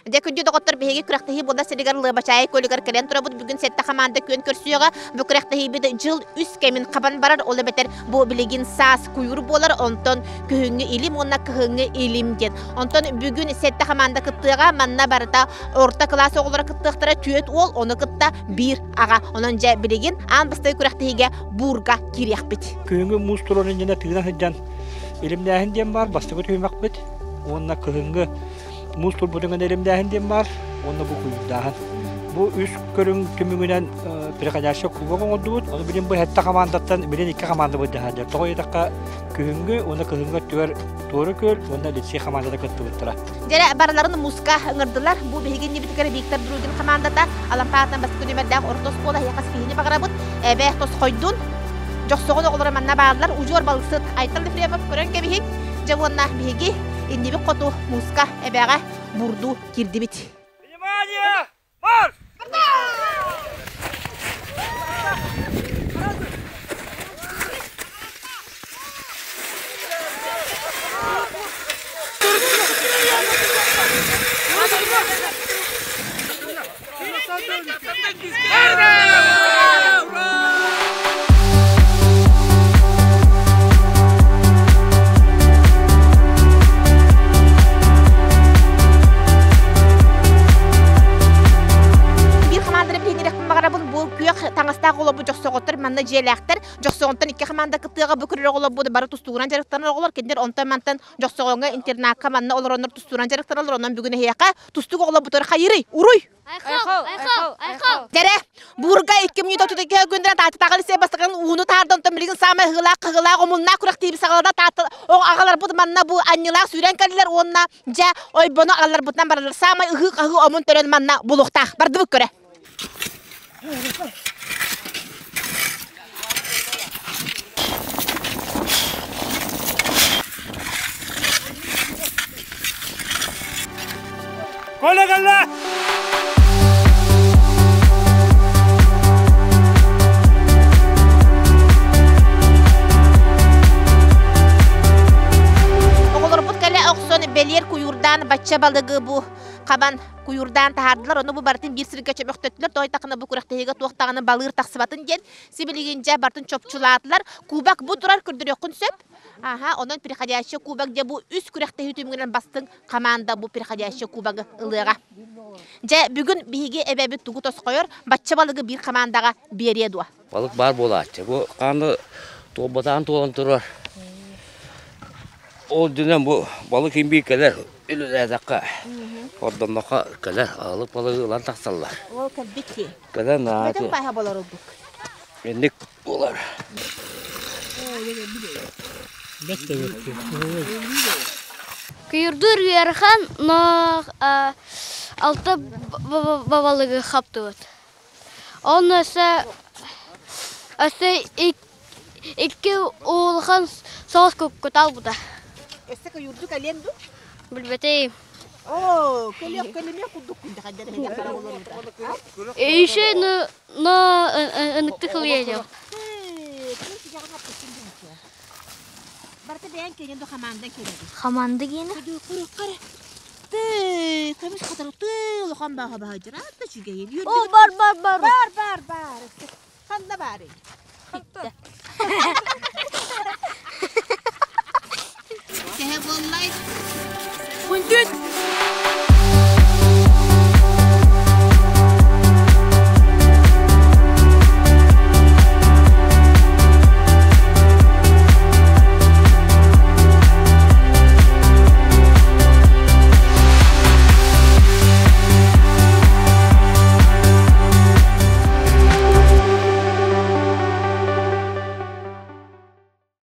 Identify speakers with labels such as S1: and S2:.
S1: Дьэ күндү доҕоттор биһиги күрэхтэһии буолар сиригэр Лыабачаайы күөлүгэр кэлэн турабыт. Бүгүн сэттэ хамаанда күөн көрсүөҕэ. Бу күрэхтэһиибит дьыл үс кэмин хабан барар. Ол эбэтэр бу билигин саас куйуур буолар, онтон күһүҥҥү илим уонна кыһыҥҥы илим диэн. Онтон бүгүн сэттэ хамаанда кыттыаҕа. Манна барыта орто кылаас оҕолоро кыттыахтара түөрт уол, ону кытта биир аҕа. Онон дьэ билигин аан бастакы күрэхтэһиигэ буурга киириэхпит.
S2: Күһүҥҥү муус турар иннинэ тыына сылдьан илимнээһин диэн баар бастакы түһүмэхпит уонна кыһыҥҥы Муус турбутун гына илимнээһин диэн баар уонна бу куйуурдааһын. Бу үс көрүҥ түмүгүнэн приходящий кубок оҥордубут. Ону билин бу сэттэ хамаандаттан билин икки хамаанда быдьаһаадыр. Тоҕо диэтэххэ күһүҥҥү уонна кыһыҥҥы өттүгэр Туора Күөл уонна лицей хамаандата кыттыбыттара.
S1: Дьэрэ барыларын мууска ыҥырдылар. Бу биһиги иннибитигэр Виктор Другин хамаандата Алампаатынан бастакы нүмердээх орто оскуола эһиэхэ ситиһиини баҕарабыт. Эбэ тосхойдун. Дьохсоҕон оҕолоро манна бааллар. Удьуор балыксыт Айтал Ефремов көрөн кэбиһиҥ. Дьэ уонна биһиги иннибит хоту мууска эбэҕэ бурду киирдибит.
S2: Внимание! Марш!
S1: Биир хамаанданы билиһиннэриэхпин баҕарабын. Бу күөх таҥастаах оҕолорбут дьохсоҕоттор манна дьиэлээхтэр. Дьохсоҕонтон икки хамаанда кыттыаҕа бу көрөр оҕолорбут бары тустуугунан дьарыктанар оҕолор. Кинилэр онтон-мантан Дьохсоҕоҥҥо интернакка манна олороннор тустуунан дьарыктаналлар. Онон бүгүн эһиэхэ тустуук оҕолорбутугар хайыырый? Уруй!
S3: Айхал! Айхал! Айхал!
S1: Дэрэ, буурга икки мүнүүтэ отут икки күндэрэ Тааттатааҕы лицей бастакын ууну таһаарда, онтон билигин саамай ыһыылаах-хаһыылаах, омуннаах күрэхтииби саҕалана Таатта аҕаларбыт манна бу анньылаах сүүрэн кэллилэр уонна дьэ ойбону аҕаларбытынан бараллар. Саамай ыһыы-хаһыы омун төрөн манна булуохтаах. Бардыбыт көрө.
S2: Коля кэллэ!
S1: Оҕолорбут кэлэ охсон бэлиэр куйуурдаан бачча балыгы бу хабан куйуурдаан таһаардылар. Ону бу барытын биир сиргэ чөмөхтөттүлэр. Тоойдоххуна бу күрэхтэһиигэ туох даҕаны балыыр тахсыбатын диэн сибилигин дьэ барытын чопчулаатылар. Кубок бу турар көрдөрүөххүн сөп. Аха, онон переходящий кубок дьэ бу үс күрэхтэһии түмүгүнэн бастыҥ команда бу переходящий кубогы ылыаҕа. Дьэ, бүгүн биһиги эбэбит тугу тосхойор, бачча балыгы биир командаҕа биэриэ дуо?
S4: Балык баар буолааччы. Бу хааны туолбатаан туолан турар. Ол дьүнэн бу балык имбиир кэлэр үлэлээтэххэ, ордонноххо кэлэр аһылык балыгы ылан тахсаллар.
S1: Ол кэлбит ки.
S4: Кэлэн
S1: Бөдөҥ бааһа болор ылбык.
S4: Инник буолар.
S3: Күйүрдүүр ыарахан, но алта балыгы хаптыбыт. Онно өссө өссө икки улахан соҕус куталбыта.
S1: Өссө күйүрдүү кэлиэн дуу?
S3: Билбэтим.
S1: Оо, кэлиэх кэлимиэх курдук
S3: Еще но но ыныктык ылыйа
S1: Барыта бэйэҥ киэнин ду хамаандан киэнэбин.
S3: Хамаанда киэнэ?
S1: Тыы, көмүс хатыры тыы улахан бааха баһыдьыр аата үчүгэйин.
S3: О, бар бар бар.
S1: Бар бар бар. Ханна баарый? Төһө буоллай?
S5: Күндүт!